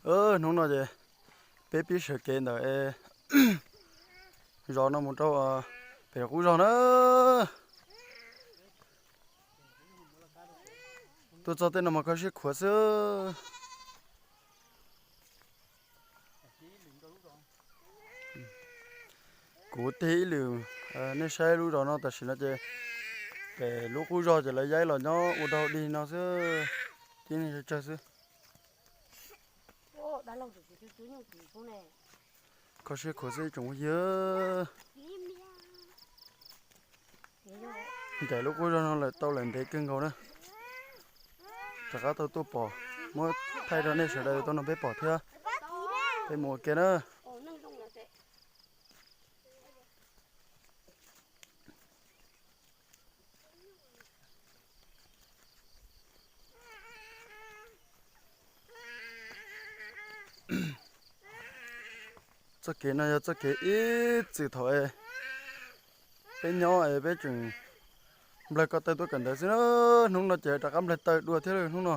Hnub no ces peb pib sawv kev ntawm zos no mus rau pem qub zog na. Tuaj txog tej no mas kho siab khuav xwb. Kuv tig ib lwm nej saib lub zos no tam sim no ces pem lub qub zog ces lawv yaib los nyob ua dog dig no xwb, tib neeg tsawg tsawg xwb. Kho siab khuav xwb ib tsoom phooj ywg. Ncaim lub qub zog no lawm tau lawm ntev kawg nkaus na. Rov qab tau tuaj pom, muab thaij rau nej sawv daws tau nrog peb pom thiab. Peb mus ua ke na. Txoj kev no yog txoj kev ib txwm thaum peb nyob es peb tseem nplawg ko taw tuaj kawm ntawv xwb na. Hnub no ces rov qab nplawg taw dua thiab hnub no.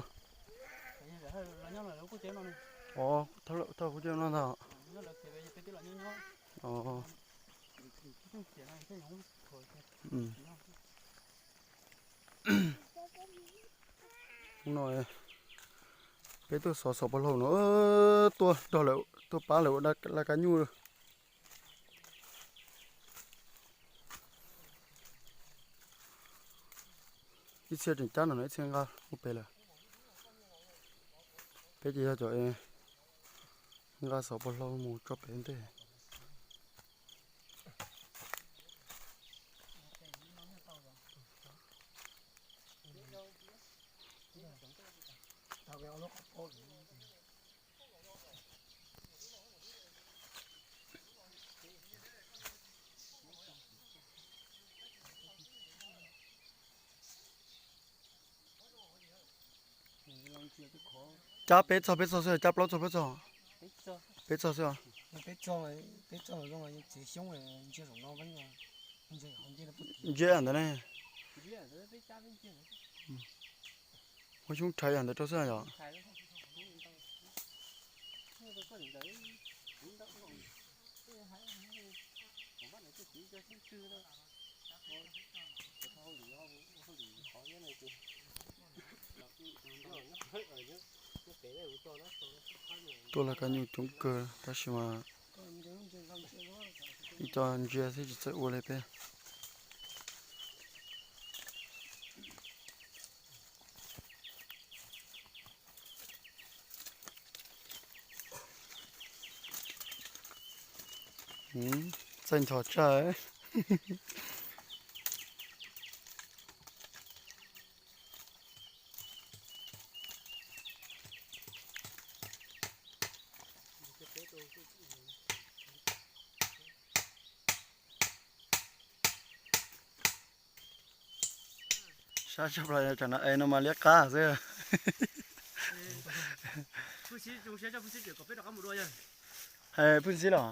Thauj kuv coj no ntag. Hnub no peb tuaj xov xov pog hlau no, tuaj rog lawm, tuaj pab lawm ua laj kab nyuj. Ib txhia tseem cab no, ib txhia nqa ua pem lawm. Peb ces yog cov nqa xov pog hlau mus tso pem ntej. Cab peb txog peb txog xwb, cab plaub txog plaub txog? Peb txog xwb os. Ntsiab ntawd ne. Muab xyoob rhais yam ntawd rau xwb yom. Tuaj laj kab nyuj coob kawg tab sis mas ib co ntsia xwb tsis txawj ua li peb. Txaij nchos tsaj. Sab tshaj plaws tsam no es no mas liab qab xwb. Hais pheej xib los?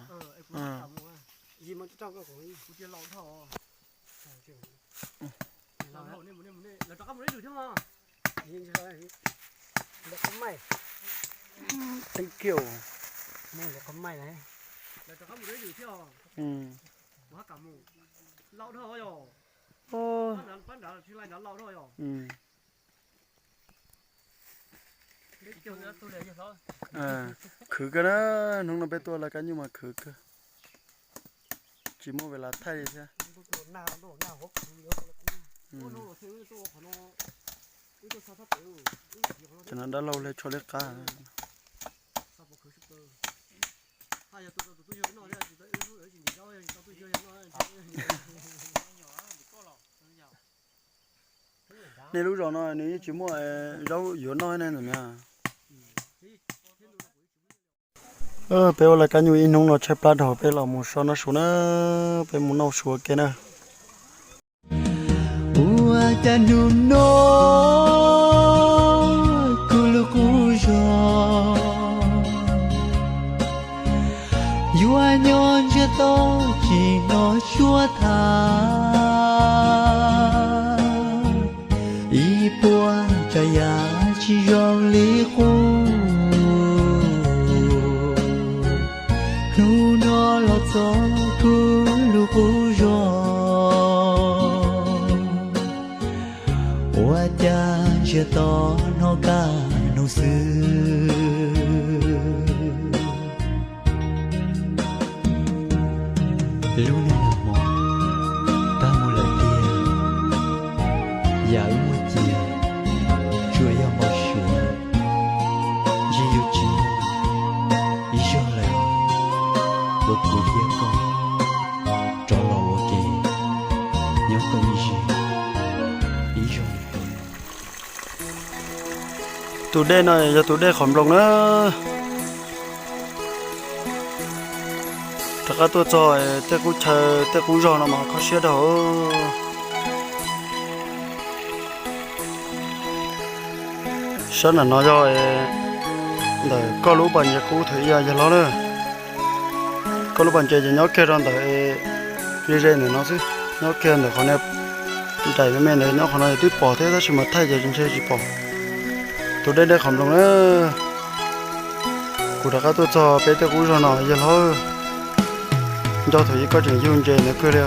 Thank you. Khwv kawg na, hnub no peb tuaj laj kab nyuj mas khwv kawg. Tsis muaj ves las thaij li thiab. Cov no dab laug hle tsho liab qab. Nej lub zos no nws yeej tsis muaj zaub yuav noj ne ntag na. Peb ua laj kab nyuj ib hnub no tshaib plab dhau peb los mus so noj su na, peb mus noj su ua ke na. Ua cas hnub no kuv lub qub zog yuav nyob ntsiag to tsis hnov suab tham, ib puas tsav yam tsis zoo li qub. xwb. Lub neej nag hmo tag mus lawm tiag, yam wb muaj cia tsuas yog npau suav, ntshe yuav tsis muaj ib zaug lawm. Ua kuv thiab koj rov los ua ke, nyob koj ib zaug, ib zaug. Tus dej no yog tus dej qhov nploos na. Rov qab tuaj txog tej qub chaw tej qub zog no mas kho siab dhau. Sab nram no yog ntawm koj lub pas ntses qub thaum ub yog hlob na. Koj lub pas ntses ces nyob kiag rau ntawm ze ze ntawm no xwb, nyob kiag ntawm qhov niag nraim me me ntawd, nyob qhov no twb pom thiab tab sis mas thaij ces ntshe tsis pom. Tus dej dej qhov nploos na. Kuv rov qab tuaj txog peb tej qub zog no yog hlob. Nco thaum ub koj tseem yug ntses ntawd kawg li.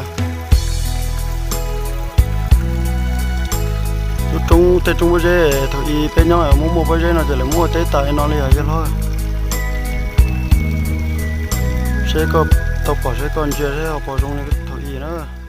Lub roob tej roob pob zeb thaum ub peb nyob muaj muaj pob zeb no ces lawv muaj teb tas li no li os yog hlob. Seb koj tau pom seb koj ntsia seb ho puas zoo li thaum ub na.